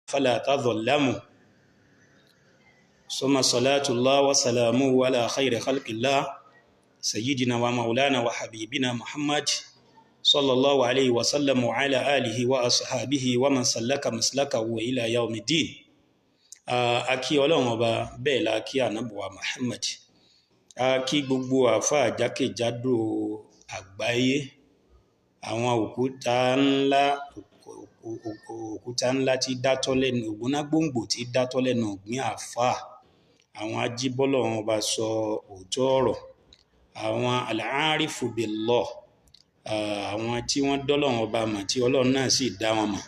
فلا تظلموا. ثم صلاة الله وسلامه على خير خلق الله سيدنا ومولانا وحبيبنا محمد صلى الله عليه وسلم وعلى آله وأصحابه ومن سلك مسلكه إلى يوم الدين. A kí Ọlọ́run ọba, bẹ́ẹ̀ la kí ànábùwà Muhammad. A kí gbogbo àáfàá jákèjádò àgbáyé, àwọn òkúta ńlá, òkúta ńlá tí dátọ́ lẹ́nu ògúnná gbòǹgbò tí dátọ́ lẹ́nu ògbín àáfàá, àwọn ajíbọ́lọ́run ọba sọ òótọ́ ọ̀rọ̀, àwọn al-arifu billah, àwọn tí wọ́n dọ́lọ́run ọba mọ̀ tí Ọlọ́run náà sì dá wọn mọ̀.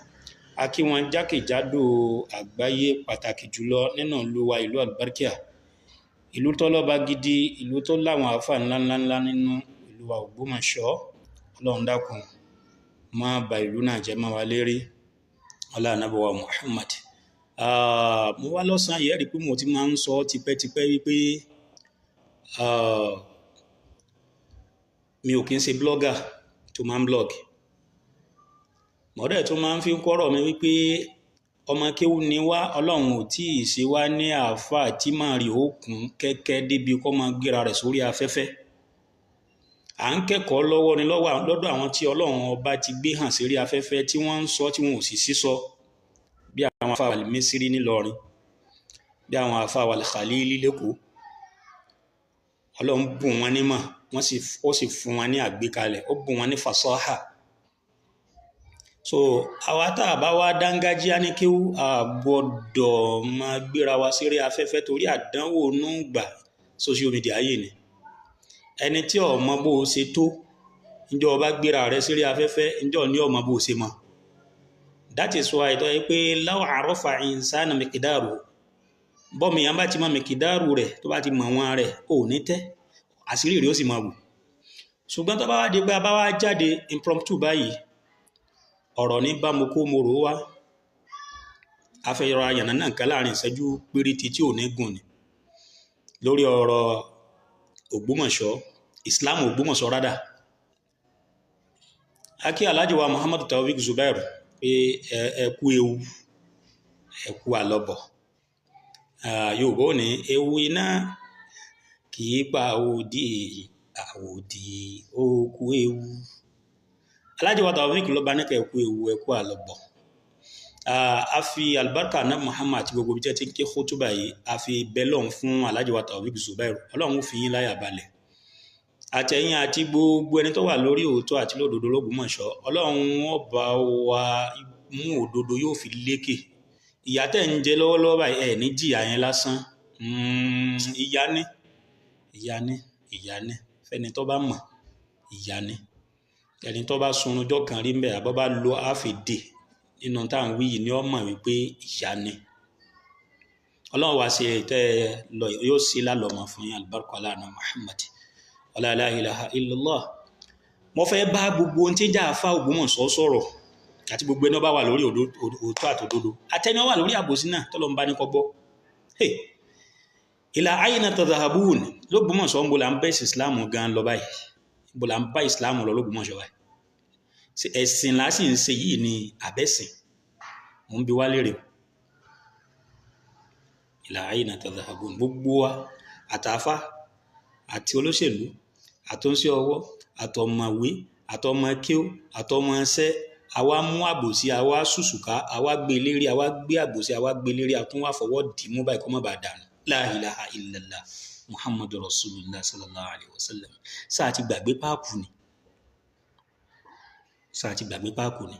A kí wọn jákèjádò àgbáyé, pàtàkì jùlọ nínú ìlú wa, ìlú albarkia, ìlú tọ́lọ́ba gidi, ìlú tó láwọn àáfàá ńláńláńlá nínú ìlú wa Ògbómọ̀ṣọ́. Ọlọ́run dákun má ba ìlú náà jẹ́ má wa lérí, ọlá ànábì wa Muhammad. Mo wá lọ́sàn-án yìí, ẹ rí pé mo ti máa ń sọ tipẹ́tipẹ́ wípé mi ò kí ń ṣe blogger tó máa ń blog. Mọ̀ọ́dẹ̀ tó máa ń fi kọ́rọ̀ mi wípé ọmọ kéwú ni wá, Ọlọ́run ò tí ì ṣe wá ní àáfàá tí màá rí òkun kẹ́kẹ́ débi kó máa gbéra rẹ̀ sórí afẹ́fẹ́. À ń kẹ́kọ̀ọ́ lọ́wọ́ ni lọ́dọ̀ àwọn tí Ọlọ́run ọba ti gbé hàn sórí afẹ́fẹ́, tí wọ́n ń sọ tí wọn ò sì sísọ, bí àwọn àáfàá Al-Misri nílọrin, bí àwọn àáfàá Al-Khalili lẹ́kọ̀ọ́. Ọlọ́run bùn wọn nímọ̀, ó sì fún wọn ní àgbékalẹ̀, ó bùn wọn ní fasaha. So àwa tá a bá wá dángájíá ní kéwú, a gbọ́dọ̀ máa gbéra wa sórí afẹ́fẹ́ torí àdánwò nù gbà social media yìí ni. Ẹni tí ò mọ bó o ṣe tó, ǹjọ́ o bá gbéra rẹ sórí afẹ́fẹ́, ǹjọ́ ní ò mọ bó o ṣe mọ̀. That is why tó yẹ pé law arafa insana miqdaru, bọ́mi yẹn bá ti mọ miqdaru rẹ̀, tó bá ti mọ̀ wọn rẹ̀, ò ní tẹ́, àṣírí rẹ̀ ó sì máa wù. Ṣùgbọ́n tó bá wá di pé a bá wá jáde impromptu báyìí, ọ̀rọ̀ ní bá mo kó mo rò wá. A fẹ́ yọra yànnà náà kan láàrin ìṣẹ́jú péréte tí ò ní gùn ni lórí ọ̀rọ̀ Ògbómọ̀ṣọ́, Islam Ògbómọ̀ṣọ́ rádà. A kí Alhaji wa Muhammadu Taofik Zubair pé ẹ kú ewu, ẹ kú àlọ́bọ̀. Yorùbá ò ní ewu iná kì í pa òdì, àwòdì ó kú ewu. Alhaji wa Taofik ló bá ní ká ẹ kú ewu, ẹ kú àlọ́bọ̀. A fi alibarika na Muhammad àti gbogbo ibi tí a ti ń ké khutuba yìí, a fi bẹ́lọ̀n fún Alhaji wa Taofik Zubair. Ọlọ́run fi yín láyà balẹ̀, àtẹ̀yìn àti gbogbo ẹni tó wà lórí òótọ́ àti lódodo l'Ógbómọ̀ṣọ́. Ọlọ́run ọba wa mú òdodo yóò fi lékè. Ìyà tẹ̀ ń jẹ lọ́wọ́lọ́wọ́ báyìí, ẹ̀ ní jìyà yẹn lásán. Ìyà ni, ìyà ni, ìyà ni fẹ́ni tó bá mọ̀, ìyà ni. Ẹni tó bá sunrun ọjọ́ kan rí mbẹ́, àbọ̀ bá lo àfìdè nínú tá à ń wí yìí ni ó mọ̀ wípé ìyà ni. Ọlọ́run wá ṣe tẹ́ ẹ lọ, yóò ṣe lálọ́mọ fún yín, alibarika aláàánú Muhammad, wala la ilaha illallah. Mo fẹ́ bá gbogbo ohun tí ń jà àfa Ògbómọ̀ṣọ́ sọ̀rọ̀ àti gbogbo ẹni bá wà lórí òótọ́ àtòdodo, àtẹni wà lórí àbòsí náà tọ́lọ́ ń bá ní kọ́ gbọ́. Ila ayna tadhhabun, l'Ógbómọ̀ṣọ́ ń bo là ń bẹ́ ìsìlámù gan lọ báyìí, ń bo là ń bá ìsìlámù lọ l'Ógbómọ̀ṣọ́ báyìí. Ẹ̀sìn là sì ń ṣe yìí ni àbẹ̀sìn? Mò ń bi wá lérè. Ila ayna tadhhabun, gbogbo wa, àtàfà àti olóṣèlú, àtúnṣe ọwọ́, àtọ̀mọ̀wé, àtọmọkéw, àtọmọṣẹ́, àwa mú àbòsí, àwa ṣùṣùká, àwa gbé lérí, àwa gbé àbòsí, àwa gbé lérí, àtún wá fọwọ́ dì mú báyìí kó má bàa dànù. La ilaha illallah Muhammadu Rasulullah sallallahu alayhi wa sallam. Sáà ti gbàgbé páàkù ni, sáà ti gbàgbé páàkù ni.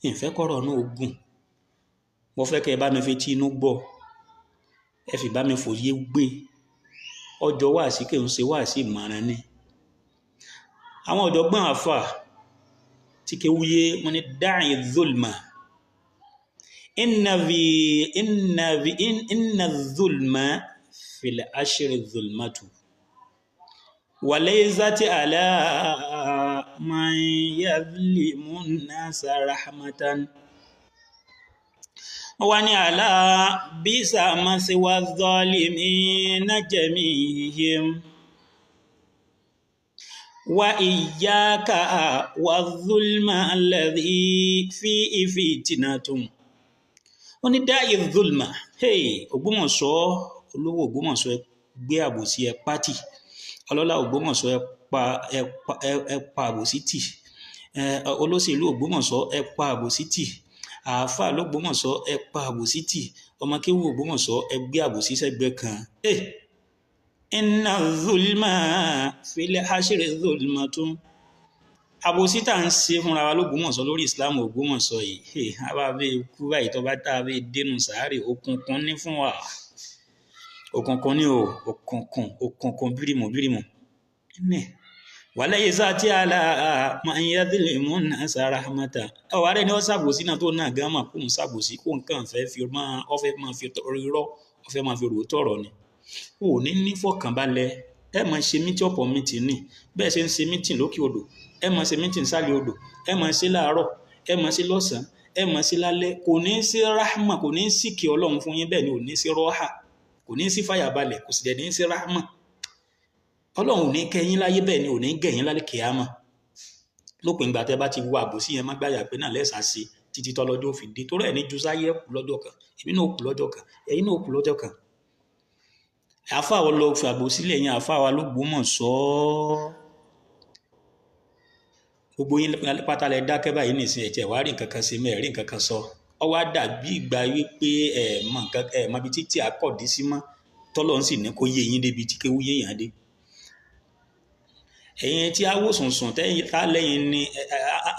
Ìfẹ́ kọ́rọ̀ náà ogun, mo fẹ́ kẹ́ ẹ bá mi fi tí inú gbọ́, ẹ fi bá mi fòye gbé. Ọjọ́ wáàsí kí n ṣe wáàsí ìmọ̀ràn ni. Àwọn ọ̀jọ̀gbọ́n àfà tí kéwúyé wọn ni da'i dhulma inna dhulma fil ashri dhulmatu wa laysat ala man yadhlimu an-nasa rahmatan. Wọ́n wá ní àlá bisa maswa dhalimina jamihim wa iyyaka wa dhulma alladhi fihi fitnatun. Ó ní dáì zulma, hey, Ògbómọ̀ṣọ́, olówó Ògbómọ̀ṣọ́, ẹ gbé àbòsí ẹ pátì. Ọlọ́lá Ògbómọ̀ṣọ́, ẹ pa àbòsí tì. Olóṣèlú Ògbómọ̀ṣọ́, ẹ pa àbòsí tì. Àáfàá l'Ógbómọ̀ṣọ́, ẹ pa àbòsí tì. Ọmọ kéwú Ògbómọ̀ṣọ́, ẹ gbé àbòsí sẹ́gbẹ́ kan. Inna zulma fil hashri zulmatun. Àbòsí tá à ń ṣe fúnra wa l'Ógbómọ̀ṣọ́ lórí Islam Ògbómọ̀ṣọ́ yìí, a bá bẹ kú báyìí, tó bá tá a bẹ dénú sàárè, òkùnkùn ní fún wa. Òkùnkùn ní o, òkùnkùn, òkùnkùn bírímù bírímù. Ní wàlẹ́ yìí tí a la máa ń yá délé mú náà sára mọ́ta. Ọ̀wá rẹ̀ ni ó ṣàbòsí náà tó náà gan mà kó ń ṣàbòsí, kó nǹkan fẹ́ fi máa, ó fẹ́ máa fi irọ́, ó fẹ́ máa fi rò tọ̀rọ̀ ni. O ò ní ní fọkànbalẹ̀. Ẹ máa ṣe meeting upon meeting ni. Bẹ́ẹ̀ ṣe ń ṣe meeting lókè odò, ẹ máa ṣe meeting sálẹ̀ odò, ẹ máa ṣe láàárọ̀, ẹ máa ṣe lọ́sàn-án, ẹ máa ṣe lálẹ́. Kò ní sí rahma, kò ní sí kí Ọlọ́run fún yín, bẹ́ẹ̀ ni ò ní sí rọ́hà, kò ní sí fàyàbalẹ̀, kò sì dẹ̀ ní sí rahma. Ọlọ́run ò ní kẹ́ yín láyé, bẹ́ẹ̀ ni ò ní gẹ̀ yín lálẹ́ kíyámà. Lópin ìgbà tẹ́ bá ti wo àbòsí yẹn má gbáyà pé náà lẹ́sàá sí títí tọ́lọ́jọ́ fi dé. Torí ẹ̀ ní ju sáyé kú lọ́jọ́ kan, èmi náà kú lọ́jọ́ kan, ẹ̀yin náà kú lọ́jọ́ kan. Àáfàá wa lọ fi àbòsí lẹ̀ yín, àáfàá wa l'Ógbómọ̀ṣọ́. Gbogbo yín pátá lẹ dákẹ́ báyìí nìsín, ẹ̀jẹ̀ wá rí nǹkan kan ṣe mẹ́, rí nǹkan kan sọ. Ó wá dàbí ìgbà wípé ẹ̀ mọ nǹkan, ẹ̀ mọ ibi títí àkọ́dí sí mọ́, tọ́lọ́run sì ní kó yé yín débi tí kéwú yé yàn dé. Ẹ̀yin tí a wò sùnsùn tẹ́yìn tá lẹ́yìn ni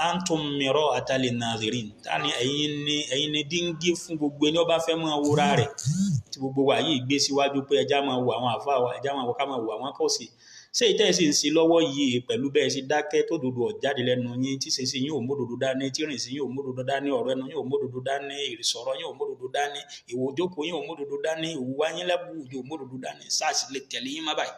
antum mira'atan lin-nazirin, tá ní ẹ̀yin ni, ẹ̀yin ni díngí fún gbogbo ẹni ó bá fẹ́ máa wúra rẹ̀, tí gbogbo wa yìí gbé síwájú pé ẹja máa wo àwọn àfáà wa, ẹja máa wo ká máa wo àwọn kọ́ọ̀sì. Ṣé ìtẹ́ ẹ̀ sì ń ṣe lọ́wọ́ yìí pẹ̀lú bẹ́ẹ̀ ṣe dákẹ́ tó dodo ọ̀jáde lẹ́nu yín, tí ṣe sí yín ò módodo dání, tí rìn sí yín ò módodo dání, ọ̀rọ̀ ẹnu yín ò módodo dání, ìsọ̀rọ̀ yín ò módodo dání, ìwò òjókòó yín ò módodo dání, ìwúwa yín lẹ́bùjò ò módodo dání, sáàsì lè tẹ̀lé yín má báyìí.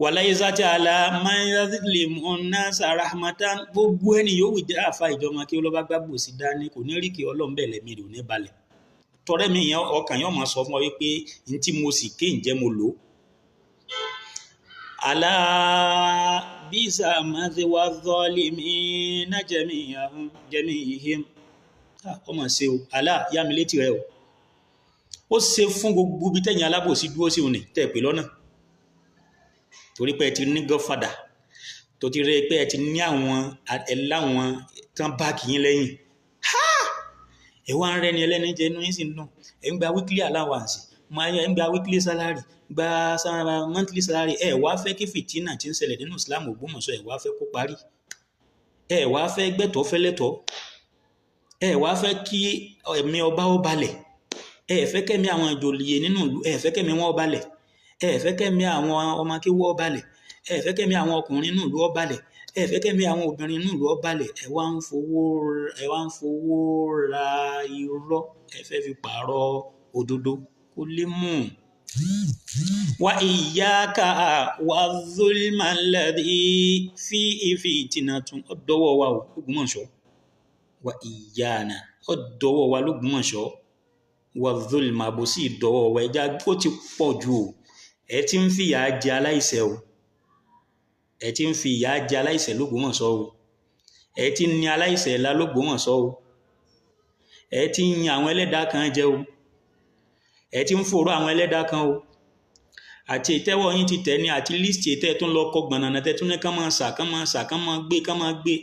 Wàláyé sáti àlà máyálìmù náà rahmatan, gbogbo ẹni yóò wí jẹ́ àfa ìjọba kí ọlọ́ba gbàgbọ́ sí dání, kò ní rí kí Ọlọ́run bẹ́ẹ̀ lẹ́mí rẹ̀ ò ní balẹ̀. Tọrẹ mi yẹn ọkàn yẹn máa sọ fún ọ wípé n tí mo sì ké ǹjẹ́ mo lò ó. Àlà bísà máa wá zọ́ọ̀lì mi ná jẹ̀mí ìhìm. Ọmọ ṣe o, àlà yá mi létí rẹ o. Ó ṣe fún gbogbo bí tẹ̀yìn alábòsí dúró sí òní tẹ̀ pé lọ́nà. Torí pé ẹ ti ní godfather, tó ti rí pé ẹ ti ní àwọn ẹláwọn tán báàkì yín lẹ́yìn. Ẹ wá ń rẹ́ni ẹlẹ́ni jẹ inú yín sì ń dùn. Ẹ ń gba weekly allowance, ẹ ń gba weekly salary, gba monthly salary. Ẹ wá fẹ́ kí fìtínà tí ń ṣẹlẹ̀ nínú Islam Ògbómọ̀ṣọ́, ẹ wá fẹ́ kó parí. Ẹ wá fẹ́ gbẹ̀tọ́ fẹ́lẹ́tọ́. Ẹ wá fẹ́ kí ẹ̀mí ọba ó balẹ̀. Ẹ fẹ́ kẹ́mi àwọn ìjòyè nínú ìlú, ẹ fẹ́ kẹ́mi wọn ó balẹ̀. Ẹ fẹ́ kẹ́mi àwọn ọmọ kéwú ó balẹ̀. Ẹ fẹ́ kẹ́mi àwọn ọkùnrin nínú ìlú ó balẹ̀. Ẹ fẹ́ kẹ́mi àwọn obìnrin nínú ìlú ó balẹ̀. Ẹ wá ń fowó ra irọ́, ẹ fẹ́ fi pààrọ̀ òdodo kó lè mú. Wa iyyaka wa zulma alladhi fihi fitnatun, ó dọwọ́ wa o l'Ógbómọ̀ṣọ́. Wa iyyana, ó dọwọ́ wa l'Ógbómọ̀ṣọ́. Wa zulma, àbòsí ìdọwọ́ wa, ẹja ó ti pọ̀ jù o. Ẹ ti ń fìyà jẹ aláìṣẹ̀ o. Ẹ ti ń fi ìyà jẹ aláìṣẹ̀ l'Ógbómọ̀ṣọ́ o. Ẹ ti ń ní aláìṣẹ̀ la l'Ógbómọ̀ṣọ́ o. Ẹ ti ń yan àwọn ẹlẹ́dàá kan jẹ o. Ẹ ti ń fòró àwọn ẹlẹ́dàá kan o. Àti ìtẹ́wọ́ yín ti tẹ̀ ní, àti líìsì tẹ́ tún lọ kọ gbọ̀nàna tẹ́ tún ní ká máa sà, ká máa sà, ká máa gbé, ká máa gbé.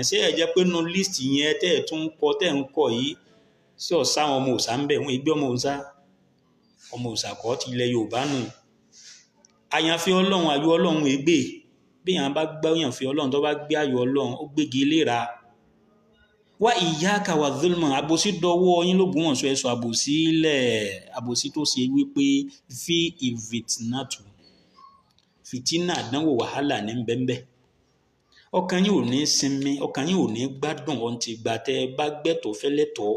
Ṣé ẹ jẹ́ pé nu líìsì yẹn tẹ́ tún kọ, tẹ́ ń kọ yìí, ṣé ọ̀sá àwọn ọmọ òòṣà ń bẹ̀? Wọ́n gbé ọmọ òòṣà, ọmọ òòṣà kọ́ ti ilẹ̀ Yorùbá nù. Àyànfẹ́ Ọlọ́run, ayọ̀ Ọlọ́run ègbè. Bí èèyàn bá gbá àyànfẹ́ Ọlọ́run, tó bá gbé ayọ̀ Ọlọ́run, ó gbégi léra. Wá iyyaka wa zulma, àbòsí dọwọ́ yín l'Ógbómọ̀ṣọ́, ẹ sọ àbòsí lẹ̀, àbòsí tó ṣe wípé fi ìfìtínàtù, fìtínà àdánwò wàhálà ní bẹ́ńbẹ́. Ọkàn yín ò ní sinmi, ọkàn yín ò ní gbádùn ọ̀n ti gbà tẹ́ ẹ bá gbẹ̀tọ̀ fẹ́lẹ́tọ̀.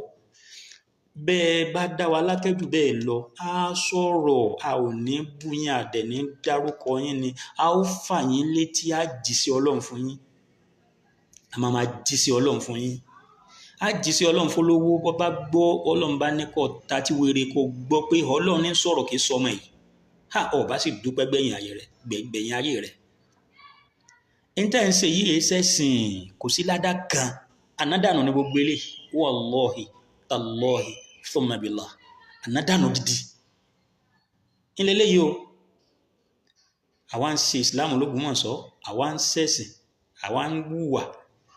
Bẹ́ẹ̀ bá dá wa lákẹ́jù bẹ́ẹ̀ lọ, á sọ̀rọ̀, a ò ní bú yín, a dẹ̀ ní dárúkọ yín ni, a ó fà yín létí, á jí sí Ọlọ́run fún yín. A máa máa jí sí Ọlọ́run fún yín. Á jí sí Ọlọ́run fọlọ́wọ́, bọ́ bá gbọ́ Ọlọ́run bá ní kọ́ ta tí wéré kó gbọ́ pé Ọlọ́run ní sọ̀rọ̀ kì í sọmọ yìí. Ha, ọba sì dúpẹ́ gbẹ̀yìn ayé rẹ̀, gbẹ̀yìn ayé rẹ̀. Ní tẹ́ ń ṣe yìí ẹsẹ̀ sìn, kò sí ládàá kan. Ànádànù ní gbogbo eléyìí, wallahi tallahi thumma billah, ànádànù gidi ilé eléyìí o. Àwa ń ṣe ìsìláàmù l'Ógbómọ̀ṣọ́, àwa ń ṣẹ̀sìn, àwa ń wùwà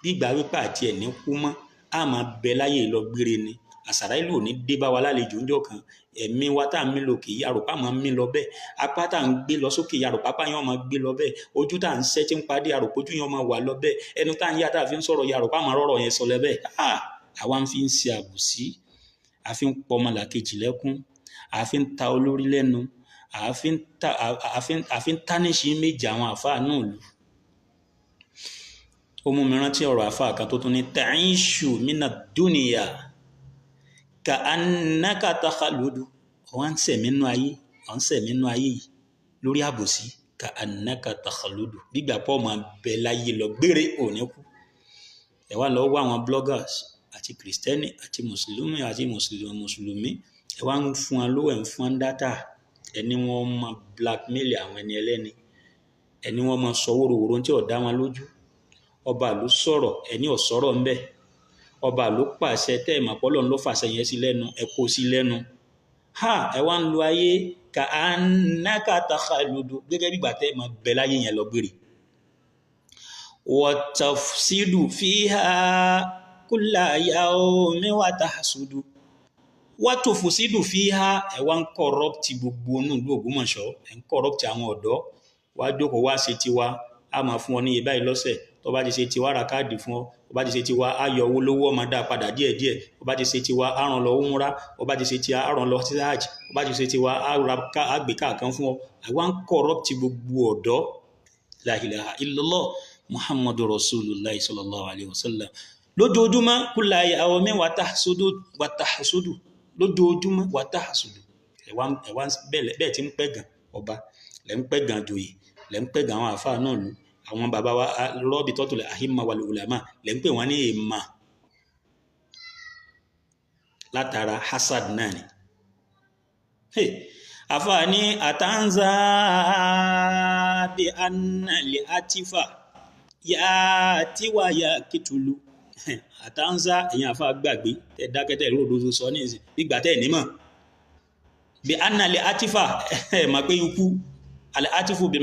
bí ìgbà wípé àti ẹ̀ ní kú mọ́, a máa bẹ láyé lọ gbére ni. Àsàrà ìlú ò ní dé bá wa lálejò ńjọ́ kan. Ẹ̀mí wa tá à ń mí lòkè yìí, àròpá máa ń mí lọ bẹ́ẹ̀. Apá tá à ń gbé lọ sókè yìí, àròpá yẹn máa gbé lọ bẹ́ẹ̀. Ojú tá à ń ṣẹ́ tí ń padé, àròpójú yẹn máa wà lọ bẹ́ẹ̀. Ẹnu tá à ń yá tá a fi ń sọ̀rọ̀ yìí, àròpá máa rọ̀rọ̀ yẹn sọ lọ bẹ́ẹ̀. Àwa ń fi ń ṣe àbòsí, a fi ń pọmọ làkejì lẹ́kún, a fi ń ta olórí lẹ́nu, a fi ń tánìṣì méjì àwọn àfáà náà lù. Ó mú mi rántí ọ̀rọ̀ àfáà kan tó tún ní ta'ishu mina dunya ka annaka takhaludu. Wọ́n ń sẹ̀mí nú ayé, wọ́n ń sẹ̀mí nú ayé yìí lórí àbòsí. Ka annaka takhaludu, gbígbà pọ̀ máa bẹ láyé lọ gbére òní kú. Ẹ wá lọ wá àwọn bloggers àti kìrìsìtẹ́nì àti mùsùlùmí àti mùsùlùmí, ẹ wá ń fún wọn lówó, ẹ ń fún wọn dátà, ẹni wọ́n máa blackmail àwọn ẹni ẹlẹ́ni, ẹni wọ́n máa sọ wóróworó tí ò dá wọn lójú. Ọba ló sọ̀rọ̀, ẹni ò sọ̀rọ̀ ń bẹ̀. Ọba ló pàṣẹ tẹ́ ẹ̀ mọ̀ pé Ọlọ́run ló fàṣẹ yẹn sí lẹ́nu, ẹ kó sí lẹ́nu. Ha, ẹ wá ń lo ayé ka annaka takhaludu, gẹ́gẹ́ bí ìgbà tẹ́ ẹ̀ máa bẹ láyé yẹn lọ gbére. Wa tafsidu fiha kulla yawmin wa tahsudu. Wa tufsidu fiha, ẹ wá ń kọ̀rọ̀pì gbogbo inú ìlú Ògbómọ̀ṣọ́, ẹ ń kọ̀rọ̀pì àwọn ọ̀dọ́. Wá jókòó wá ṣe tiwa, a máa fún ọ ní iye báyìí lọ́sẹ̀. Tó bá ti ṣe tiwa, ra káàdì fún ọ. Tó bá ti ṣe tiwa, á yọ owó lówó, ọmọ dá padà díẹ̀díẹ̀. Tó bá ti ṣe tiwa, á ràn lọ umra. Tó bá ti ṣe tiwa, á ràn lọ sí hajj. Tó bá ti ṣe tiwa, á ra á gbé káàkan fún ọ. Àwa ń kọ̀rọ̀pì gbogbo ọ̀dọ́. La ilaha illallah Muhammadu Rasulullah sallallahu alayhi wa sallam. Lójoojúmọ́ kulla yawmin wa tahsudu, wa tahsudu. Lójoojúmọ́ wa tahsudu. Ẹ̀wá bẹ́ẹ̀ tí ń pẹ́ gan ọba, lẹ́ ń pẹ́ gan joyè, lẹ́ ń pẹ́ gan àwọn àfáà náà lù. Àwọn bàbá wa rọ́ọ̀bì tọ́tulẹ̀ ahimma wal ulama lẹ́ ń pè wọ́n ní èèmà látara hasad náà ni. Àfáà ní àtànzá bí annalẹ̀ àtìfà yá tiwa yá kìtùlù. Àtànzá, ẹ̀yin àfáà gbàgbé tẹ dákẹ́tẹ̀ ìlú òdodo sọ ní ìsìn gbígbà tẹ́ ẹ̀ nímọ̀. Bí annalẹ̀ àtìfà, ẹ̀ mọ̀ pé ikú, alẹ́ àtìfù bí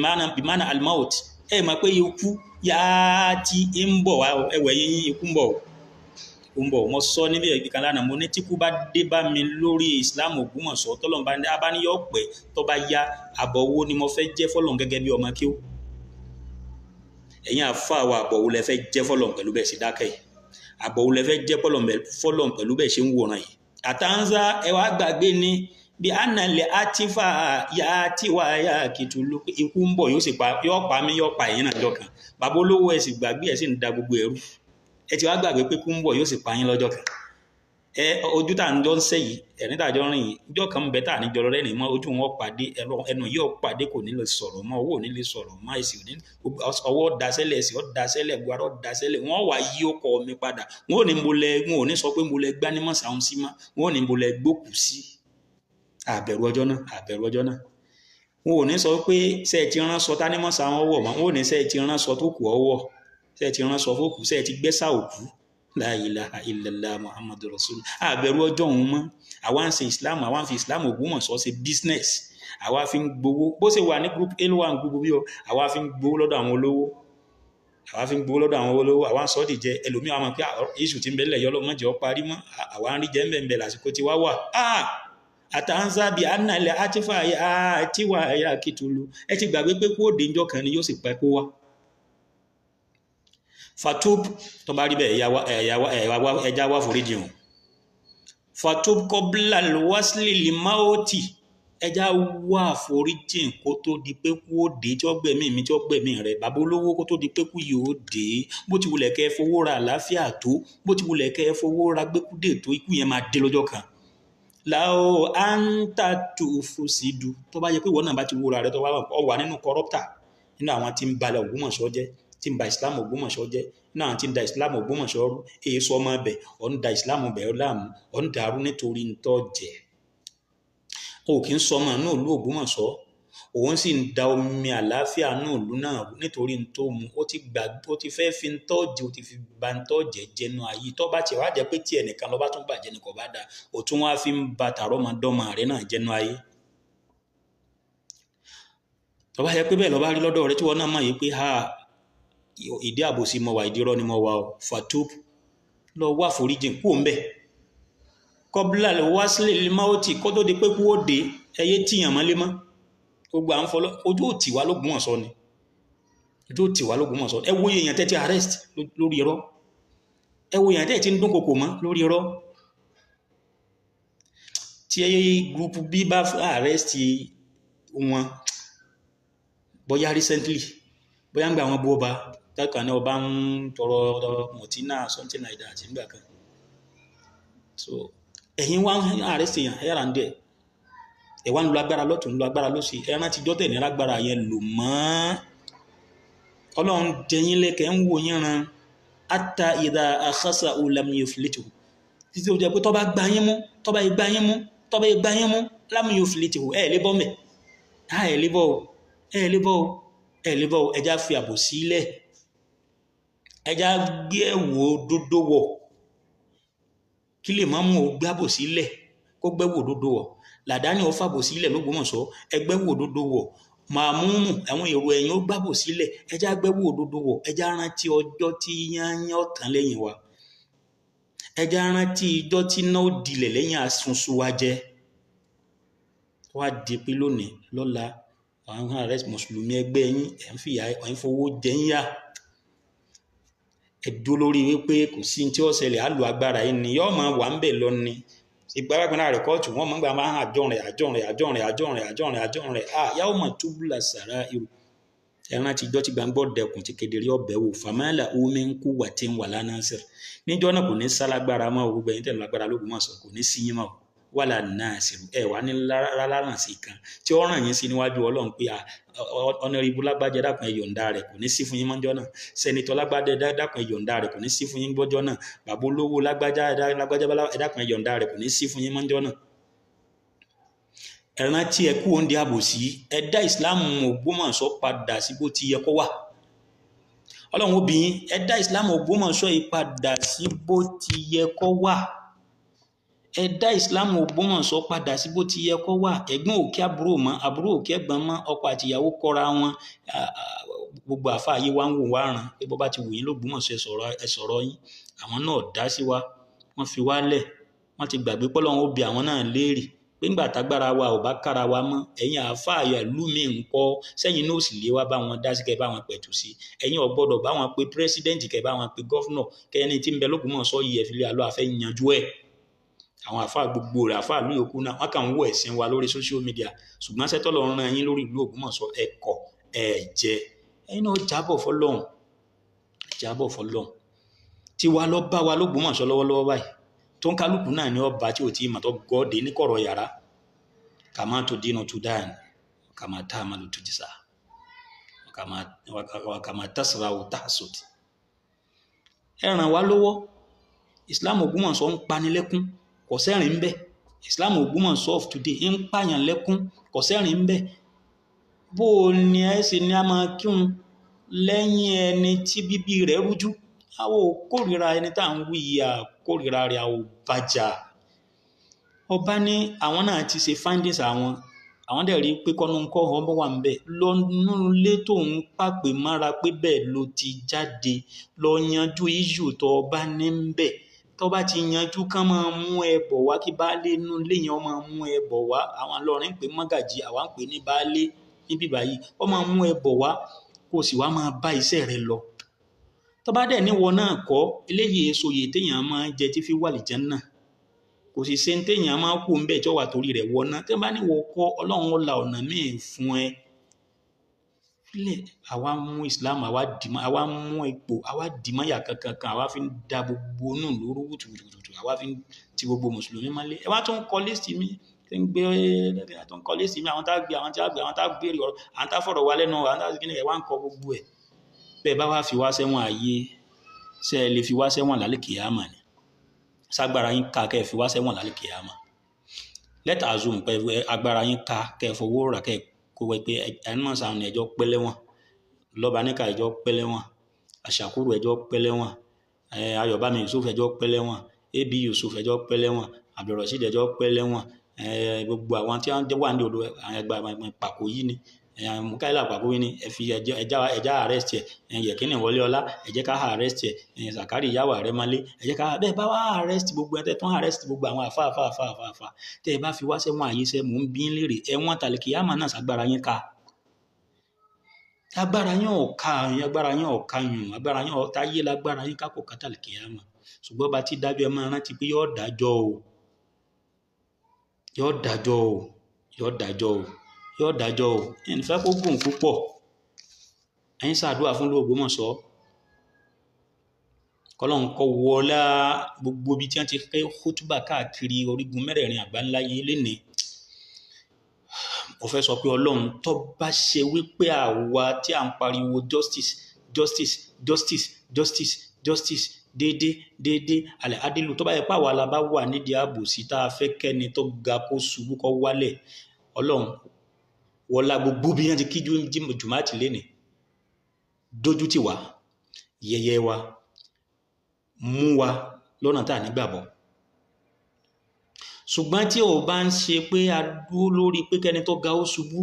mana almaut, ẹ mọ̀ pé ikú yáá tí ń bọ̀ wá, ẹwẹ̀ yín ikú ń bọ̀, ikú ń bọ̀. Mo sọ níbi ẹ̀gbẹ́ kan lánàá, mo ní tí kú bá dé bá mi lórí Islam Ògbómọ̀ṣọ́, tọ́lọ́n bá ní yọ pẹ́ tó bá yá, àbọ̀ wo ni mo fẹ́ jẹ́ fọ́lọ́n gẹ́gẹ́ bí ọmọ kí ó. Ẹ̀yin àfáà wa, àbọ̀ wo lẹ fẹ́ jẹ́ fọ́lọ́n pẹ̀lú bẹ́ẹ̀ ṣe dákẹ́ yìí? Àbọ̀ wo lẹ fẹ́ jẹ́ fọ́lọ́n pẹ̀lú bẹ́ẹ̀ ṣe ń wòran yìí? Àtànzá, ẹ wá gbàgbé ni bí ànàlẹ̀ àtìfà yá tiwa yá kìtùlù, ikú ń bọ̀, yóò sì pa, yóò pa mí, yóò pa ẹ̀yin náà jọ kan. Bàbá olówó, ẹ sì gbàgbé, ẹ sì ń da gbogbo ẹrú. Ẹ ti wá gbàgbé pé ikú ń bọ̀, yóò sì pa yín lọ́jọ́ kan. Ẹ ojú tá à ń jọ ń sẹ́ yìí, ẹ̀rín tá à jọ ń rìn yìí, ìjọ kan ń bẹ tá à ní jọ rẹ́rìn mọ́, ojú wọn pàdé, ẹnu yóò pàdé, kò ní lè sọ̀rọ̀ mọ́, owó ò ní lè sọ̀rọ̀ mọ́, èsì ò ní, ọwọ́ dasẹ́lẹ̀, ẹsẹ̀ ọ̀ dasẹ́lẹ̀, gbogbo ara ọ̀ dasẹ́lẹ̀. Wọ́n wá yí ọkọ̀ mi padà, wọn ò ní mo lẹ, wọn ò ní sọ pé mo lẹ gbánímọ̀ sáwọn sí mọ́, wọn ò ní mo lẹ gbókù sí. Àbẹ̀rù ọjọ́ náà, àbẹ̀rù ọjọ́ náà. Wọn ò ní sọ pé ṣé ẹ ti rán sọ tánímọ̀ sáwọn ọwọ́ mọ́, wọn ò ní ṣé ẹ ti rán sọ tó kù ọwọ́, ṣé ẹ ti rán sọ fókù, ṣé ẹ ti gbẹ́sà òkú. La ilaha illallah Muhammadu Rasulullah. Àbẹ̀rù ọjọ́ òun mọ́. Àwa ń ṣe Islam, àwa ń fi Islam Ògbómọ̀ṣọ́ ṣe business, àwa fi ń gbowó. Bó ṣe wà ní group A ló wà ní group B o, àwa fi ń gbowó lọ́dọ̀ àwọn olówó, àwa fi ń gbowó lọ́dọ̀ àwọn olówó, àwa ń sọ ọ́ dìjẹ ẹlòmíì, àwọn pé iṣu ti ń bẹ́lẹ̀ yọ lọ́mọ jẹ́ ọ parí mọ́, àwa ń rí jẹ́ ń bẹ̀ ń bẹ̀ lásìkò tí wá wà. Àtànzá bíi ànàlẹ̀ àtìfà àtiwà ẹ̀yà kìtùlù, ẹ ti gbàgbé pé kó dé njọ́ kan ni yóò sì pẹ́ kó wá. Fatub, tó bá rí bẹ́ẹ̀, ẹja wá foríjì hàn. Fatub kọ́bílà wásílì limáòtì, ẹja wá foríjì kó tó di pé kú ó dé, tí ó gbẹ̀mí mi, tí ó gbẹ̀mí rẹ̀. Bàbá olówó, kó tó di pé kú yìí ó dé, bó ti wulẹ̀ kẹ́ fowó ra àlàáfíà tó, bó ti wulẹ̀ kẹ́ fowó ra gbẹ́kúdè tó, ikú yẹn máa dé lọ́jọ́ kan. Láò áńtà tó fòsìdù, tó bá yẹ pé ìwọ náà bá ti wúra rẹ, tó bá wà nínú kọ́rọ́pítà, nínú àwọn tí ń balẹ̀ Ògbómọ̀ṣọ́ jẹ́, tí ń ba Islam Ògbómọ̀ṣọ́ jẹ́, nínú àwọn tí ń da Islam Ògbómọ̀ṣọ́ rú, èyí sọ ọmọ bẹ̀, ọ̀ ń da Islam bẹ̀ ọ́ láàmú, ọ̀ ń dàrú nítorí ntọ́ jẹ́. O kì í sọ ọmọ náà lú Ògbómọ̀ṣọ́, Òun sì ń da omi àlàáfíà náà ìlú náà nítorí n tó mu. Ó ti gbà, ó ti fẹ́ fi ń tọ́jú, ó ti fi ba ń tọ́jẹ̀ jẹnu ayé. Tó bá tiẹ̀ wá jẹ́ pé tí ẹnìkan lọ bá tún bàjẹ́ ni kò bá da, ó tún wá fi ń ba tàrọ́mọdọ́mọ rẹ̀ náà jẹnu ayé. Tó bá jẹ́ pé bẹ́ẹ̀ lọ bá rí lọ́dọ̀ rẹ tí wọ́n náà mọ̀ yìí pé ha, ìdí àbòsí mo wà, ìdí irọ́ ni mo wà o, fatub, lọ wá foríjìn kúò ńbẹ̀. Kọ́bílà lè wá sílẹ̀ lè má ó tì kó tó di pé kú ó dé, ẹyẹ tìyàn mọ́lé mọ́. Gbogbo à ń fọlọ́, ojú ò tì wá l'Ógbómọ̀ṣọ́ ni. Ojú ò tì wá l'Ógbómọ̀ṣọ́. Ẹ wo èèyàn tẹ́ ti arrest lórí irọ́. Ẹ wo èèyàn tẹ́ ti ń dúnkokò mọ́ lórí irọ́. Tí ẹyẹ group B bá arrest wọn, bóyá recently, bóyá ń gba àwọn bú ọba, tákà ní ọba ń tọrọ mọ̀tínà something like that nígbà kan. So ẹ̀yin wá ń arrest èèyàn here and there. Ẹ wá ń lo agbára lọ́tùn, ń lo agbára lósì. Ẹ rántí ijọ́ tẹ̀ ní lágbára yẹn lò mọ́. Ọlọ́run jẹyín lẹ́kẹ̀ẹ́ ń wò yín ran. Hatta idha akhasa lam yuflituhu. Títí ó jẹ́ pé tó bá gbá yín mú, tó bá gbá yín mú, tó bá gbá yín mú, lam yuflituhu. Ẹ lè bọ́ mẹ́. Ẹ lè bọ́ o. Ẹ lè bọ́ o. Ẹ lè bọ́ o. Ẹ já fi àbò sílẹ̀. Ẹ já gbé ẹ̀wù òdodo wọ̀. Kí lè má mú o gbé àbò sílẹ̀ kó gbẹ́wò òdodo wọ̀. Làdáni ó fàbò sílẹ̀ l'Ógbómọ̀ṣọ́, ẹ gbẹ́wò òdodo wọ̀. Màmúmù àwọn èrò ẹ̀yìn ó gbàbò sílẹ̀, ẹ já gbẹ́wò òdodo wọ̀. Ẹ já rántí ọjọ́ tí yányán ọ̀tán lẹ́yìn wa. Ẹ já rántí ijọ́ tí iná ó dilẹ̀ lẹ́yìn asunsun wa jẹ. Wá di pé lónìí lọ́la àwọn arrest mùsùlùmí ẹgbẹ́ yín, ẹ̀ ń fìyà, ẹ̀ ń fowó jẹ ń yà. Ẹ dúró lórí wípé kò sí tí ó ṣẹlẹ̀, á lo agbára yìí ni, yóò máa wà ń bẹ̀ lọ ni. Ìgbàgbọ́n rẹ̀ kóòtù wọ́n máa ń gbà máa ń àjọ rẹ̀, àjọ rẹ̀, àjọ rẹ̀, àjọ rẹ̀, àjọ rẹ̀, àjọ rẹ̀. À yàwó mà túbúlà sàrà irú. Ẹran ti jọ́ ti gbàngbọ́ dẹkùn ti kedere ọbẹ̀ wò. Fàmílà omi ń kú wà tí ń wà lánàá sẹ̀rẹ̀. Níjọ́ náà kò ní sálágbára mọ́ o, gbogbo ẹ̀yin tẹ̀lé lágbára l'Ógbómọ̀ṣọ́ kò ní sí yín mọ́ o. Wà lánàá sẹ̀rù. Ẹ wà ní láràn sí kan tí ó ràn yín sí níwájú Ọlọ́run pé ọ̀nàrìbù lágbájá dákun ẹ yọ̀ǹda rẹ̀ kò ní sí fún yín mọ́jọ́ náà. Sẹ́nitọ́ lágbájá dákun ẹ yọ̀ǹda rẹ̀ kò ní sí fún yín gbọ́jọ́ náà. Bàbá olówó lágbájá dákun ẹ yọ̀ǹda rẹ̀ kò ní sí fún yín mọ́jọ́ náà. Ẹ rántí ẹ kú òǹdí àbòsí, ẹ dá ìsìláàmù Ògbómọ̀ṣọ́ padà sí bó ti yẹ kó wà. Ọlọ́run obìnrin, ẹ dá ìsìláàmù Ògbómọ̀ṣọ́ yìí padà sí bó ti yẹ kó wà. Ẹ dá ìsìláàmù Ògbómọ̀ṣọ́ padà sí bó ti yẹ kó wà. Ẹ̀gbọ́n òkè àbúrò mọ́, àbúrò òkè ẹ̀gbọ́n mọ́, ọkọ àti ìyàwó kọra wọn. Gbogbo àfáà yìí wá ń wò wá ràn pé bó bá ti wù yín l'Ógbómọ̀ṣọ́ ẹ sọ̀rọ̀ yín. Àwọn náà dá sí wa, wọ́n fi wá lẹ̀, wọ́n ti gbàgbé pé Ọlọ́run ó bi àwọn náà léèrè pé ńgbà tágbára wa ò bá kára wa mọ́, ẹ̀yin àáfàá ìlú mi ń kọ́, sẹ́yìn náà sì lè wá bá wọn dá sí kẹ́ bá wọn pẹ̀tù sí. Ẹ̀yin ò gbọ́dọ̀ bá wọn pe pírẹ́sídẹ́ǹtì kẹ́ bá wọn pe gọ́fúnà kẹ́ ẹni tí ń bẹ l'Ógbómọ̀ṣọ́ yìí ẹ fi lé àlọ́ àfẹ́ yanjú ẹ̀. Àwọn àáfàá gbogbo rẹ̀, àáfàá ìlú yòókù náà, wọ́n kàn ń wo ẹ̀sìn wa lórí social media. Ṣùgbọ́n ṣé tọ́lọ́run rán yín lórí ìlú Ògbómọ̀ṣọ́ ẹ kọ̀, ẹ jẹ. Ẹ̀yin náà jábọ̀ fọlọ́run, jábọ̀ fọlọ́run. Tí wa lọ bá wa l'Ógbómọ̀ṣọ́ lọ́wọ́lọ́wọ́ báyìí, tó ń kálukú náà ní ọba tí ò tí ì mọ̀ tó gọ́ọ̀dé ní kọ̀rọ̀ yàrá. Kàmá tó dínú tó dáhùn, kàmá tá a máa lò tó jìsà, kàmá tásìrà ò tá a sòtì. Ẹ ràn wá lọ́wọ́. Islam Ògbómọ̀ṣọ́ ń panilẹ́kún, kò sẹ́rìn ń bẹ. Islam Ògbómọ̀ṣọ́ of today ń pààyàn lẹ́kún, kò sẹ́rìn ń bẹ. Bó o ní ẹ ṣe ní a máa kírun lẹ́yìn ẹni tí bíbí rẹ̀ rújú. A ò kórìíra ẹni tá à ń wí yìí, a kórìíra rẹ̀, a ò bàjá. Ọba ní àwọn náà ti ṣe findings àwọn, àwọn dẹ̀ rí i pé kọ́nu ń kọ́ ọmọ wà ń bẹ̀. Lọ nú ilé tó ń pàpè mọ́ra pé bẹ́ẹ̀ ló ti jáde, lọ yanjú issue tó ọba ní ń bẹ̀. Tó bá ti yanjú kán máa mú ẹ bọ̀ wá kí baálé inú ilé yẹn máa mú ẹ bọ̀ wá. Àwọn Ìlọrin ń pè mọ́gàjí, àwa ń pè ní baálé níbí báyìí. Ó máa mú ẹ bọ̀ wá kó o sì wá máa bá iṣẹ́ rẹ lọ. Tó bá dẹ̀ níwọ náà kọ́, eléyìí èso yìí téèyàn máa ń jẹ tí fi wà lìjánná. Kò sì ṣe téèyàn máa kú ń bẹ̀ tí ó wà torí rẹ̀ wọná. Tí wọ́n bá níwọ kọ́, Ọlọ́run ó la ọ̀nà míì fún ẹ. Fílẹ̀, àwa mú Islam, àwa dì mọ́, àwa mú ipò, àwa dì mọ́ yà kankan kan, àwa fi ń da gbogbo inú ìlú rú wùtùwùtù, àwa fi ń ti gbogbo mùsùlùmí mọ́lé. Ẹ wá tún kọ list mi, tí ń gbé, ẹ tún kọ list mi, àwọn tá gbé, àwọn tí a gbé, àwọn tá béèrè ọ̀rọ̀, àwọn tá fọ̀rọ̀ wá lẹ́nu, àwọn tá kíni, ẹ wá ń kọ gbogbo ẹ̀. Bẹ́ẹ̀ bá wá fi wá sẹ́wọ̀n ayé, ṣé ẹ lè fi wá sẹ́wọ̀n lálẹ́ kìyámà ni? Ṣágbára yín ká kẹ́ ẹ fi wá sẹ́wọ̀n lálẹ́ kìyámà. Let assume pé agbára yín ká kẹ́ ẹ fowó rà kẹ́ ẹ Kó wẹ́ pé ẹnumọ̀ sàwọn ẹjọ́ pẹ́lẹ́ wọn, Lọ́baníkà ẹjọ́ pẹ́lẹ́ wọn, Àṣàkúrù ẹjọ́ pẹ́lẹ́ wọn, Ayọ̀bámi Yusuf ẹjọ́ pẹ́lẹ́ wọn, AB Yusuf ẹjọ́ pẹ́lẹ́ wọn, Abdulrasheed ẹjọ́ pẹ́lẹ́ wọn, gbogbo àwọn tí wọ́n wà ní odò ẹgbà pàkó yìí ni, Mukaila pàkó yìí ni, ẹ fi ẹja arrest ẹ, Yẹ̀kínì Wọlé Ọlá ẹ jẹ́ ká arrest ẹ, Zakari Yawa Rẹ́málé ẹ jẹ́ ká bẹ́ẹ̀ bá wá arrest gbogbo ẹ, tẹ́ tún arrest gbogbo àwọn àfa àfa àfa àfa àfa tẹ́ ẹ bá fi wá sẹ́wọ̀n àyè sẹ́, mò ń bí léèrè ẹ̀wọ̀n tàlíkìyàmà náà sàgbára yín ká, agbára yín ò ká, agbára yín ò ká yùn, agbára yín ò táyé lágbára yín ká kò ká tàlíkìyàmà. Ṣùgbọ́n bá ti dájọ́ ẹ máa rántí pé yóò dájọ́ o, yóò dájọ́ o, yóò dájọ́ o, yóò dájọ́ o. Ẹnì fẹ́ kó gùn púpọ̀, ẹ̀yin ṣàdúrà fún Ògbómọ̀ṣọ́, kọ́lọ́n kọ́ wọlá gbogbo ibi tí wọ́n ti fẹ́ kútúbà káàkiri orígun mẹ́rẹ̀ẹ̀rin àgbáńlá yìí lénìí. Mo fẹ́ sọ pé Ọlọ́run tó bá ṣe wípé àwa tí à ń pariwo justice justice justice justice justice déédé déédé alẹ́ adilu, tó bá yẹ pé àwa la bá wà nídìí ààbòsí tá a fẹ́ kẹ́ni tó ga kó ṣubú kó wálẹ̀, Ọlọ́run wọlá gbogbo bí wọ́n ti kí jùmátì lénìí, dójú tì wá, yẹ̀yẹ́ wa, mú wa lọ́nà tá à nígbàgbọ́. Ṣùgbọ́n tí ò bá ń ṣe pé a dúró lórí pé kẹ́ni tó ga ó ṣubú,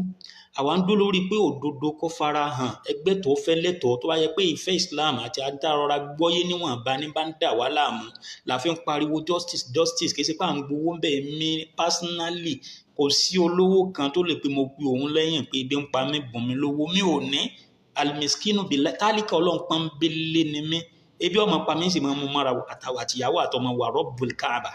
àwa ń dúró lórí pé òdodo kó fara hàn, ẹgbẹ́ tó fẹ́ lẹ́tọ̀ọ́, tó bá yẹ pé ìfẹ́ Islam àti adárọra gbọ́yé níwọ̀nba ní bá ń dà wá láàmú la fi ń pariwo justice justice. Kì í ṣe pé à ń gbowó ń bẹ̀. Mí personally, kò sí olówó kan tó lè pe mo pe òun lẹ́yìn pé ebi ń pa mí, bùn mí lówó, mi ò ní. Alimiskinu bìlá tálíkà Ọlọ́run pọ́nbélé ni mí, ebi ọmọ pa mí sì máa mú mọ́ra àtàwọn àtìyàwó àtọmọ wà Rabbul Kaaba.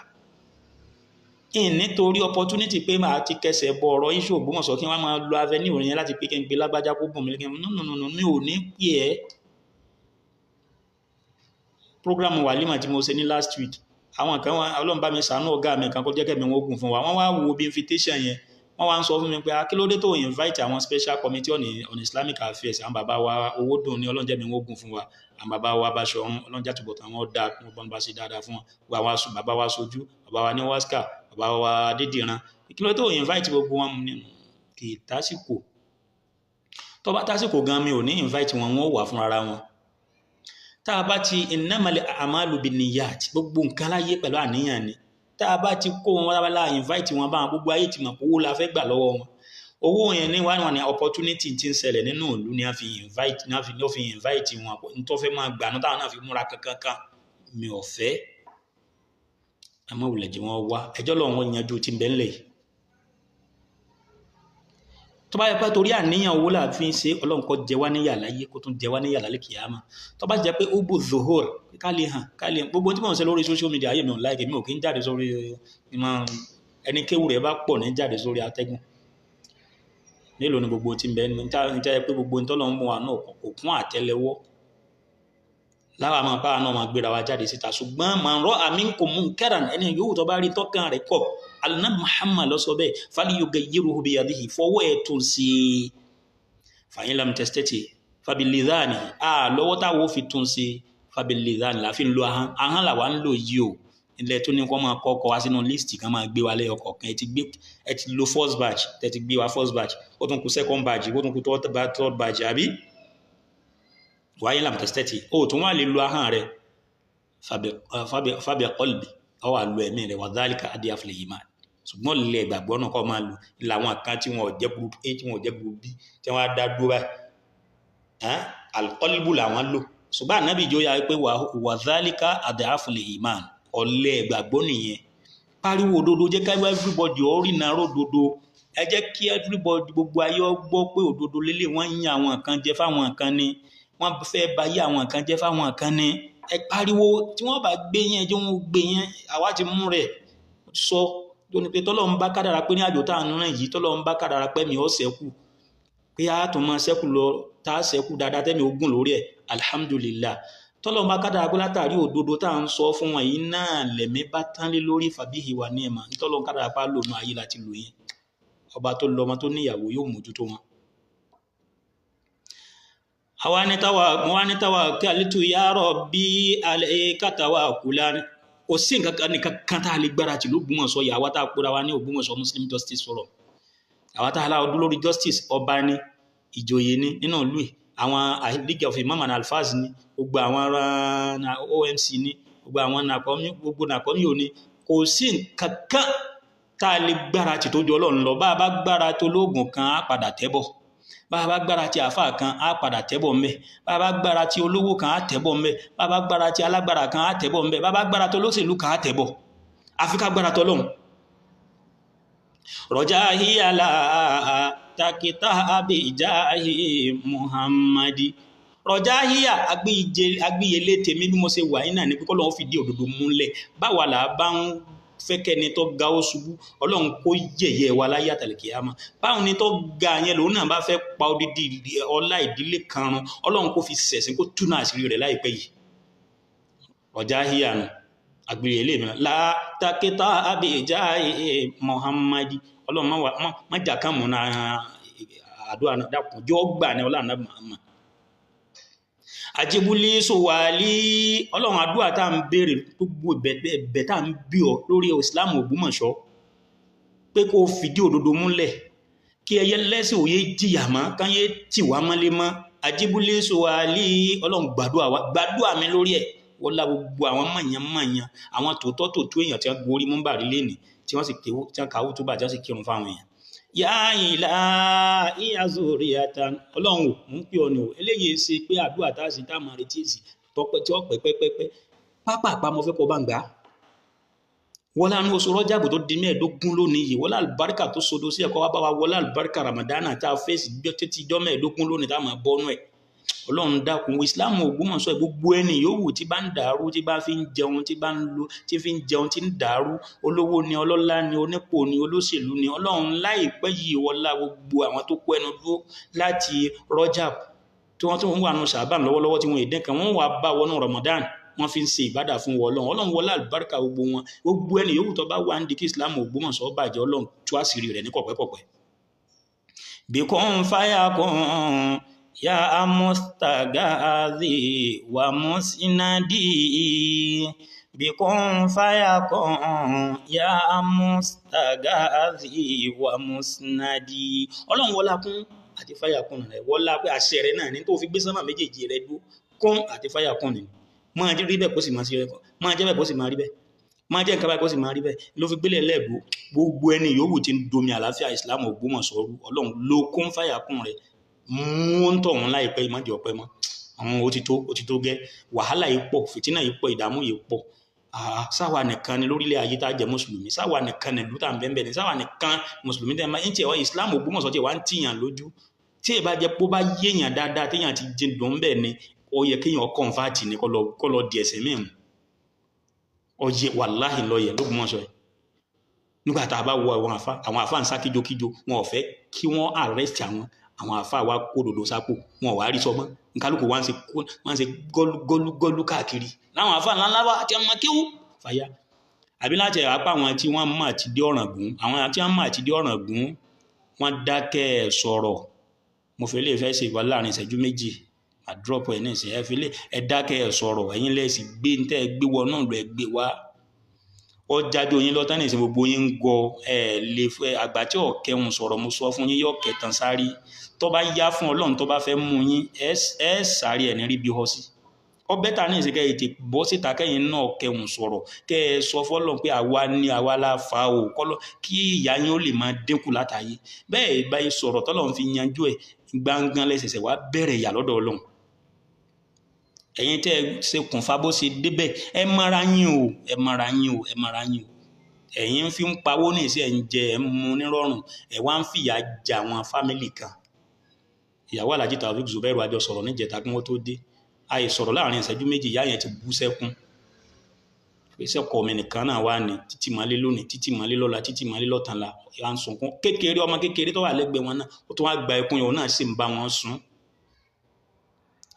Nítorí opportunity pé màá ti kẹsẹ̀ bọ ọ̀rọ̀ iṣu Ògbómọ̀ṣọ́ kí wọ́n máa lo avenue yẹn láti pé kí n gbé lágbájá kó bùn mí lẹ́kẹ́, no no no, mi ò ní pè ẹ́. Program wàlímà tí mo ṣe ní last week, àwọn kan wá, Ọlọ́run bá mi ṣàánú ọ̀gá mi kan kó jẹ́ kẹ́mi wọn ogun fún wa, wọ́n wá wo bí invitation yẹn, wọ́n wá ń sọ fún mi pé akílódé tó invite àwọn special committee on Islamic affairs, àwọn bàbá wa Owódùn ní Ọlọ́run jẹ́ mi wọ́n ogun fún wa, àwọn bàbá wa Baṣọ̀run Ọlọ́run jàtúbọ̀ tán wọ́n dáa, wọ́n bá ṣe dáadáa fún wọn, àwọn bàbá wa Ṣojú, bàbá wa ní Wáṣkà, bàbá wa Adédìran, kí ló tó invite gbogbo wọn nínú kì í tásìkò. Tó bá tásìkò gan mi ò ní invite wọn, wọn wà fún ara wọn. Tá a bá ti innamal a'malu binniyat, gbogbo nǹkan láyé pẹ̀lú àníyàn ni. Tá a bá ti kó wọn wá la invite wọn báwọn, gbogbo ayé ti mọ̀ pé owó la fẹ́ gbà lọ́wọ́ wọn. Owó yẹn ní wàá ní opportunity ti ń ṣẹlẹ̀ nínú ìlú ni a fi invite, ni a fi invite wọn, nítorí fẹ́ máa gbà ní táwọn náà fi múra kankan. Mi ò fẹ́, àmọ́ wùlẹ̀ jẹ́ wọn wá ẹjọ́ lọ́wọ́ wọn yanjú ti ń bẹ́ ńlẹ̀ yìí. Tó bá yẹ pé torí àníyàn owó là fi ń ṣe, Ọlọ́run kó jẹ wá níyà láyé kó tún jẹ wá níyà lálẹ́ kìyàmá. Tó bá jẹ́ pé ó bù zohor ká lè hàn ká lè hàn, gbogbo tí mò ń ṣe lórí social media ayé mi ò láìkè, mi ò kí ń jáde sórí ẹni kéwù rẹ̀ bá pọ̀ ní jáde sórí atẹ́gùn. Mélòó ni gbogbo tí ń bẹ ní níta yẹ pé gbogbo ní tọ́lọ́ ń mú wa náà kò kún àtẹ́lẹwọ́ láwa máa bá náà máa gbéra wa jáde síta. Ṣùgbọ́n màá rọ àmì kò mú kẹ́ràn ẹni yòówù tó bá rí tọ́kàn rẹ̀ kọ̀, alina Muhammad ló sọ bẹ́ẹ̀, falyughayyirhu biyadihi, fọwọ́ ẹ̀ tún sí i, fa'in lam tastati fabilidhani, a lọ́wọ́ táwọn ò fi tún sí i, fabilidhani la fi ń lo ahọ́n, ahọ́n làwa ń lò yìí o. Ilẹ̀ tó ní kó máa kọ́ ọkọ̀ wá sínú líìsì kan máa gbé wa lẹ́yọ kọ̀ọ̀kan, ẹ ti gbé, ẹ ti lo first batch, ẹ ti gbé wa first batch, ó tún kù second batch, ó tún kù third batch, àbí wáyé lam tastati, ó tún wà lè lo ahọ́n rẹ̀, fabi qalbi, ọ wà lo ẹ̀mí rẹ̀, wa dhalika ad'aful iman. Ṣùgbọ́n ilẹ̀ ìgbàgbọ́ náà kọ́ máa lò làwọn kan tí wọn ò jẹ́ group A, tí wọn ò jẹ́ group B, tí wọ́n á dá dúró báyìí, al-qalbu làwọn lò. Ṣùgbọ́n ànábì jó ya pé wa dhalika ad'aful iman, ọ̀lẹ ìgbàgbọ́ nìyẹn. Pariwo òdodo, jẹ́ ká everybody ó rí náà ródodo, ẹ jẹ́ kí everybody gbogbo ayé ó gbọ́ pé òdodo lélẹ̀, wọ́n ń yan àwọn kan jẹ fáwọn kan ni, wọ́n fẹ́ ba yé àwọn kan jẹ́ fáwọn kan ni. Ẹ pariwo, tí wọ́n bá gbé yẹn, ẹ jẹ́ wọ́n gbé yẹn, àwa ti mú rẹ̀ sọ tó ní pé tọ́lọ́run bá kádàrá pé ní àjò tá à ń rìn yìí, tọ́lọ́run bá kádàrá pé mi ò ṣẹ́kù, pé a tún máa ṣẹ́kù lọ, tá a ṣẹ́kù dáadáa tẹ́mi ogún lórí ẹ̀, alhamdulillah. Tọ́lọ́run bá kádàrá pé látàrí òdodo tá à ń sọ fún wọn yìí náà lẹ̀mí bá tán lé lórí, fàbíhì wà ní ẹ̀mà, tọ́lọ́run kádàrá pa lòun ayé láti lò yẹn. Ọba tó lọ́mọ tó níyàwó yóò mójútó wọn. Àwa ní táwa, wọ́n ní táwa kí alitu ya Rabbi alayka tawakkulan. Kò sí nǹkan kan nìkan kan tá a lè gbára tì l'Ógbómọ̀ṣọ́ yìí, àwa tá a pera wa ní Ògbómọ̀ṣọ́ Muslim Justice Forum. Àwọn tá a la dúró lórí justice, ọba ni, ìjòyè ni nínú ìlú yìí, àwọn League of Imam and Alfaz ni, gbogbo àwọn OMC ni, gbogbo àwọn nàkọ́mí, gbogbo nàkọ́mí ò ní. Kò sí nǹkan kan tá a lè gbára tì tó ju Ọlọ́run lọ. Bá a bá gbára tó lóògùn kan, á padà tẹ́bọ̀. Bá a bá gbára ti àáfàá kan, á padà tẹ́bọ̀ ńbẹ̀. Bá a bá gbára ti olówó kan, á tẹ́bọ̀ ńbẹ̀. Bá a bá gbára ti alágbára kan, á tẹ́bọ̀ ńbẹ̀. Bá a bá gbára tó olóṣèlú kan, á tẹ́bọ̀. Àfi ká gbára tọ́lọ́hun. Rọjá híyàlá takita abijahi Muhammadi. Rọjá híyà agbíyelé tèmi bí mo ṣe wà yín náà ní pé kọ́lọ́hun fìdí òdodo múlẹ̀. Báwa là bá ń fẹ́ kẹ́ni tó ga ó ṣubú, Ọlọ́run kó yẹ̀yẹ́ wa láyé àtàlẹ̀kíyámà. Báwọn ni tó ga yẹn lòun náà bá fẹ́ pa odidi ọlá ìdílé kan run, Ọlọ́run kó fi ṣẹ̀sín kó túnà àṣírí rẹ̀ láìpẹ́ yìí. Rọjá híyà nù agbèrè mi la takita abijá Muhammadi. Ọlọ́run má jà kán mọ́ náà àdúrà náà dákun jọ́ gbà ní ọlọ́run náà Muhammad. Àjẹbúlé sọ̀wálí, Ọlọ́run àdúrà tá à ń béèrè, gbogbo ẹ̀bẹ̀ tá à ń bí ọ lórí Islam Ògbómọ̀ṣọ́ pé kó o fìdí òdodo múlẹ̀, kí ẹyẹ lẹ́sìn òye jìyà mọ́, kán yé tì wá mọ́lé mọ́. Àjẹbúlé sọ̀wálí, Ọlọ́run gbàdúrà wa, gbàdúrà mi lórí ẹ̀. Wọ́n lá gbogbo àwọn mọ̀yánmọ̀yán, àwọn tòótọ́ tòótọ́ èèyàn tí wọ́n gorí múmbàrí lénìí, tí wọ́n sì kéwú, tí wọ́n kàwé túbà, tí wọ́n sì kírun fáwọn èèyàn. Yá ìlà ìyàzórí ata, Ọlọ́run ò mú pé ọ̀nà ò eléyìí ṣe pé àdúrà tá a sì tá a máa retí èsì tọpẹ tí ó pẹ́ pẹ́pẹ́pẹ́ pápá mo fẹ́ kó bá ń gbà á. Wọlá ní oṣù Rọ́jàbù tó di 15 lónìí yìí, wọlá àlùbáríkà tó sodo sí ẹ̀kọ́ wá bá wa, wọlá àlùbáríkà Ramadana tá a fèsì títí jọ́ 15 lónìí tá a máa bọ́nú ẹ̀. Ọlọ́run dákun, Islam Ògbómọ̀ṣọ́ gbogbo ẹni yòówù tí bá ń dàrú, tí bá fi ń jẹun, tí bá ń lo, tí fi ń jẹun, tí ń dàrú, olówó ni, ọlọ́lá ni, onípò ni, olóṣèlú ni, Ọlọ́run láìpẹ́ yìí wọlá gbogbo àwọn tó kó ẹnu dúró láti Rọ́jàb tí wọ́n tún wà nù Ṣàbán lọ́wọ́lọ́wọ́ tí wọ́n èdè kan, wọ́n wà bá wọnú Ramadan, wọ́n fi ń ṣe ìbádà fún wọn. Ọlọ́run, Ọlọ́run wọlá àlùbáríkà gbogbo wọn, gbogbo ẹni yòówù tó bá wà ń di kí Islam Ògbómọ̀ṣọ́ bàjẹ́, Ọlọ́run tú àṣírí rẹ̀ ní kọ̀pẹ́kọ̀pẹ́. Bìkún fáyà kún ya mustagazi wa musnadi, bikun fayakun ya mustagazi wa musnadi. Ọlọ́run wọlá kún àti fayakun rẹ̀, wọlá pé àṣẹ rẹ̀ náà ní tó fi gbé sánmà méjèèjì rẹ̀ dúró, kún àti fayakun ni máa rí bẹ́ẹ̀ kó sì máa sí rẹ̀, máa jẹ́ bẹ́ẹ̀ kó sì máa rí bẹ́ẹ̀, máa jẹ́ nǹkan báyìí kó sì máa rí bẹ́ẹ̀ ló fi gbélé lẹ́ẹ̀dú. Gbogbo ẹni yòówù tí ń domi àlàáfíà Islam Ògbómọ̀ṣọ́ rú, Ọlọ́run ló kún fayakun rẹ̀ mú ń tọ̀ wọ́n láìpẹ́ ìmọ̀jẹ̀ ọ̀pẹ mọ́. Àwọn ó ti tó gẹ́, wàhálà yìí pọ̀, fìtínà yìí pọ̀, ìdààmú yìí pọ̀. Sáwa nìkan ni lórílẹ̀ ayé tá a jẹ́ mùsùlùmí, sáwa nìkan ni ìlú tá à ń bẹ́ẹ̀ bẹ́ẹ̀ ni, sáwa nìkan mùsùlùmí tẹ́ ẹ máa ń tiẹ̀ wá Islam Ògbómọ̀ṣọ́ tiẹ̀ wá ń tìyàn lójú. Tí ẹ bá jẹ́ pé ó bá yéèyàn dáadáa téèyàn ti jẹ dùn bẹ́ẹ̀ ni, ó yẹ kéèyàn kọ̀ǹfàtì ni kó lọ di ẹ̀sìn mímu. Ọyẹ wàláhì lọ́yẹ̀ l'Ógbómọ̀ṣọ́ yìí. Nígbà tá a bá wo àwọn àfa, àwọn àfa ń sá kíjokíjo, wọn ò fẹ́ kí wọ́n arrest àwọn àwọn àfa wa kó dodo sápò, wọn ò wá rí sọmọ, nkálukú wọn ṣe gọlú gọlú káàkiri láwọn àfa ńláńlá wa àti ọmọ kéwú fàyà. Àbí láti apá àwọn tí wọ́n mọ̀ àti dé Ọ̀ràngún, àwọn tí wọ́n mọ̀ àti dé Ọ̀ràngún, wọ́n dákẹ́ ẹ̀ sọ̀rọ̀. Mo fẹ́ lè fẹ́ ṣe ìwà láàrin ìṣẹ́jú méjì, à drop ẹ̀ ní ìsìn, ẹ fi lè ẹ dákẹ́ ẹ̀ sọ̀rọ̀, ẹ̀yin lẹ́sì gbé ní tẹ́ ẹ gbé wọnú lọ ẹ gbé wá. Ó jáde oyin lọ́tàn ní ìsìn, gbogbo yín ń gọ ẹ lè fẹ́ àgbà tí ọ̀kẹ́ ń sọ̀rọ̀, mo sọ fún yín yóò kẹtàn sáré. Tó bá yá fún Ọlọ́run tó bá fẹ́ mú yín, ẹ sáré ẹ̀ ní rí bí họ sí. Ọ bẹ́tà ní ìsìn kẹ́ ẹ tètè bọ́ síta kẹ́yìn náà kẹhùn sọ̀rọ̀, kẹ́ ẹ sọ fọ́lọ́run pé àwa ni àwa la fà o, kọ́lọ́ kí ìyá yín ó lè máa dínkù látàyè. Bẹ́ẹ̀ bá yín sọ̀rọ̀ tọ́lọ́run fi yanjú ẹ̀ gbangban lẹ́sẹ̀sẹ̀ wá bẹ̀rẹ̀ ìyà lọ́dọ̀ Ọlọ́run. Ẹ̀yin tẹ́ ẹ ṣe kùnfà bó ṣe débẹ̀, ẹ mara yín o, ẹ mara yín o, ẹ mara yín o. Ẹ̀yin fi ń pawó ní ìsìn, ẹ̀ ń jẹ, ẹ̀ ń mu nírọ̀rùn, ẹ̀ wá ń fìyà jẹ àwọn fámìlì kan. Ìyàwó Alhaji Taofeek Zubairu àjọ sọ̀rọ̀ níjẹta kí wọ́n tó dé. Àì sọ̀rọ̀ láàrin ìṣẹ́jú méjì, ìyá yẹn ti bú sẹ́kún. Pèsè ọkọ mi nìkan náà wà ní títí mọ́lé lónìí, títí mọ́lé lọ́la, títí mọ́lé lọ́tànla, à ń sunkún. Kékeré ọmọ kékeré tó wà lẹ́gbẹ̀ẹ́ wọn náà, ó tún wá gba ẹkún yẹn, òun náà sì ń bá wọn sùn.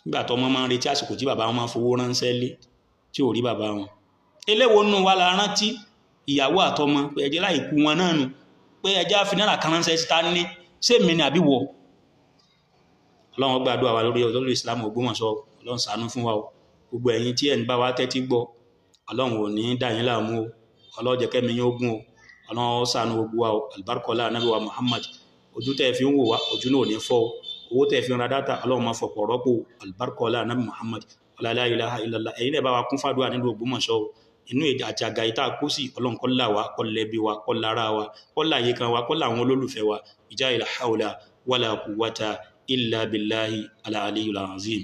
Nígbà tó ọmọ máa ń retí àsìkò tí bàbá wọn máa ń fowó ránṣẹ́ lé, tí ò rí bàbá wọn. Eléwo nù wa la rántí ìyàwó àtọmọ pé ẹjẹ́ láì kú wọn náà nù, pé ẹjẹ́ àfi náírà kan ránṣẹ́ síta ní, ṣé èmi ni àbí wọ? Ọlọ́run gbàdúrà wa lórí ọ̀dọ́ Islam Ògbómọ̀ṣọ́, Ọlọ́run ṣàánú fún wa o. Gbogbo ẹ̀yin tí ẹ̀ ń bá wa tẹ́tí gbọ́, Ọlọ́run ò ní dà yín láàmú o, Ọlọ́run jẹ́ kẹ́mi yín ó gùn o, Ọlọ́run ṣàánú gbogbo wa o. Albarkola Ànábì wa Muhammad, Ojú tẹ́ fi ń wò wá, ojú náà ò ní fọ́ o. Owó tẹ́ fi ń ra dátà, Ọlọ́run máa fọ̀pọ̀ rọ́pò. Alibarika ọlá anabi Muhammad, ọlá la ilaha illallah. Ẹ̀yin náà bá wa kún fàdúrà nílùú Ògbómọ̀ṣọ́ o. Inú àjàgà yìí tá a kó sí, Ọlọ́run kó là wá, kó lẹ́bi wa, kó lára wa, kó láyé kan wa, kó làwọn olólùfẹ́ wa. Ìjà la hawla wala quwwata illa billahi al-aliyyil azim.